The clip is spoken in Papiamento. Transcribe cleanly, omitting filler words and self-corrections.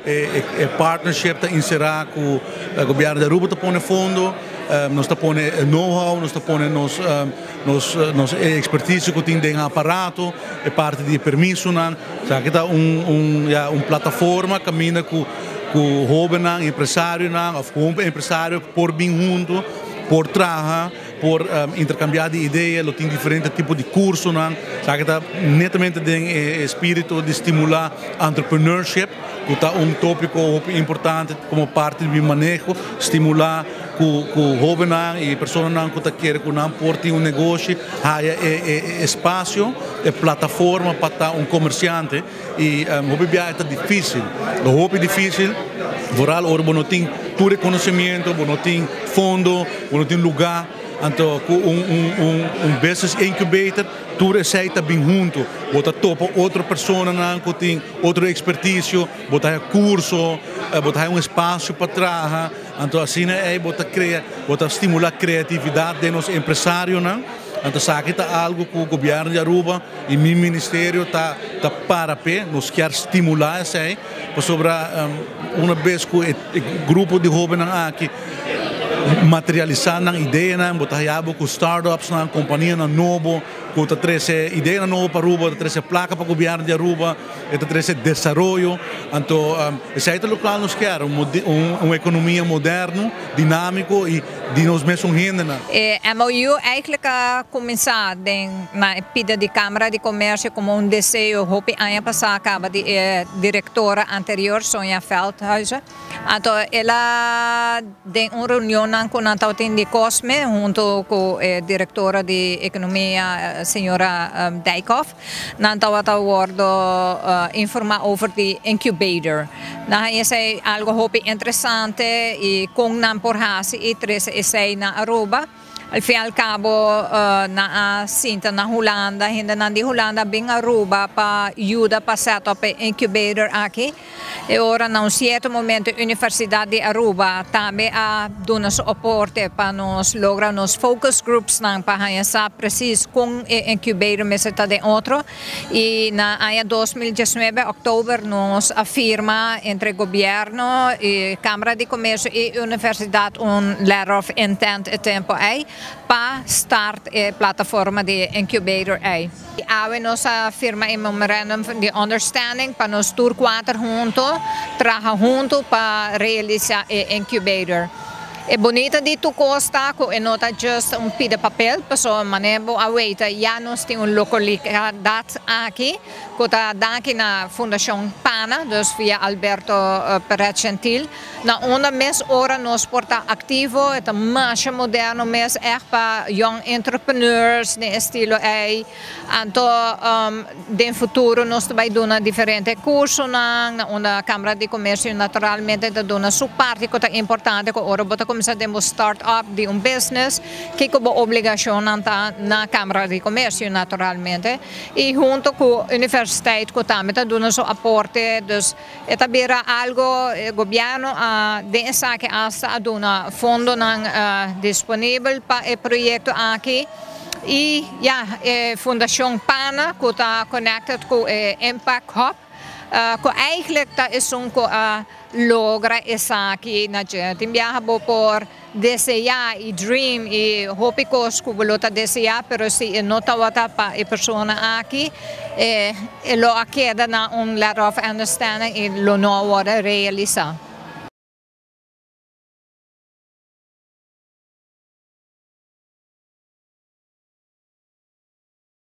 E partnership ta encera cu gobierno di Aruba ta pone fondo, nos ta pone know-how, nos ta pone nos expertise cu tin den aparato, e parti di permisonan. Esaki ta un, ja, un plataforma caminda cu hobennan, empresarionan of cu empresario por bin hunto, por traha, por intercambia di idea, lo tin diferente tipo di cursonan. Esaki ta netamente den spirito di stimula entrepreneurship, cu ta un topico importante como parti di maneho, stimula cu hobennan y personanan cu ta kier cu nan por tin un negoshi, haya e espacio, e plataforma pa ta un comerciante y hopi biaha ta dificil, hopi dificil, vooral ora bo no tin tur conocimento, bo no tin fondo, bo no tin lugar, anto un business incubator, tur esey ta bin hunto, bo ta topa otro personanan cu tin otro experticio, bo ta curso, bo ta un espacio pa traha, anto asina ey bo ta crea, bo ta stimula creatividad di nos empresarionan. Anto esaki ta algo cu gobierno di Aruba y mi ministerio ta para pe, nos kier stimula esey, pasobra un biaha cu e grupo di hobennan aki materialisa nan ideanan, bo ta haya cu startups nan, companianan nobo, cu ta trece ideanan nobo pa Aruba, ta trece placa pa gobierno di Aruba, ta trece desaroyo. Anto, esey ta loke nos kier, un economia moderno, dinamico y di nos mes hendenan. E MOU eigenlijk a cuminsa den na pida di Camara di Comercio como un deseo hopi aña pasa caba di directora anterior, Sonia Veldhuizen. Anto el a den un reunion cu nan tabatin di Cosme hunto cu e directora di economia, señora Dijkhoff. Nan tabata wordo informa over di incubator. Nou, esey algo hopi interesante y con nan por hasi y trece esey na Aruba. Al fin y al cabo, nan a sinta na Hulanda, hendenan di Hulanda bin Aruba pa yuda pa set up e incubator aki. Y ora na un cierto momento Universidad di Aruba tambe a duna su aporte pa nos logra nos focus groups nan pa sa precies con e incubator mester ta den otro. Y na aña 2019, october, nos a firma entre gobierno y Camara di Comercio y Universidad un letter of intent e tempo ey pa start e plataforma di incubator ey. Awe nos a firma un memorandum di understanding pa nos tur cuater hunto, traha hunto pa realisa e incubator. E bunita di tur cos ta cu e no ta just un pida papel, paso manera bo a weta ya nos tin un localidad aki, cu ta danki na Fundacion PANA, dus via Alberto Perez Gentil. Na unda mes ora nos por ta activo, ta mas moderno mes echt pa young entrepreneurs, den estilo ey. Anto, den futuro nos tambe duna diferente cursonan, na unda Camara di Comercio naturalmente ta duna su parti cu ta importante cu ora bo ta cuminsa den start up di un business, cu bo obligacion ta na Camara di Comercio naturalmente. Y hunto cu universidad cu tambe ta duna su aporte, dus ta bira algo gobierno a den esaki hasta a duna fondonan disponibel pa e proyecto aki. Y ja, Fundacion PANA, cu ta connected cu Impact Hub, cu eigenlijk ta esun cu a logra esaki na tin biaha bo por desea y dream y hopi cos cu bo ta desea, pero si no tawata pa e persona aki, lo a keda na un letter of understanding y lo no a wordo realisa.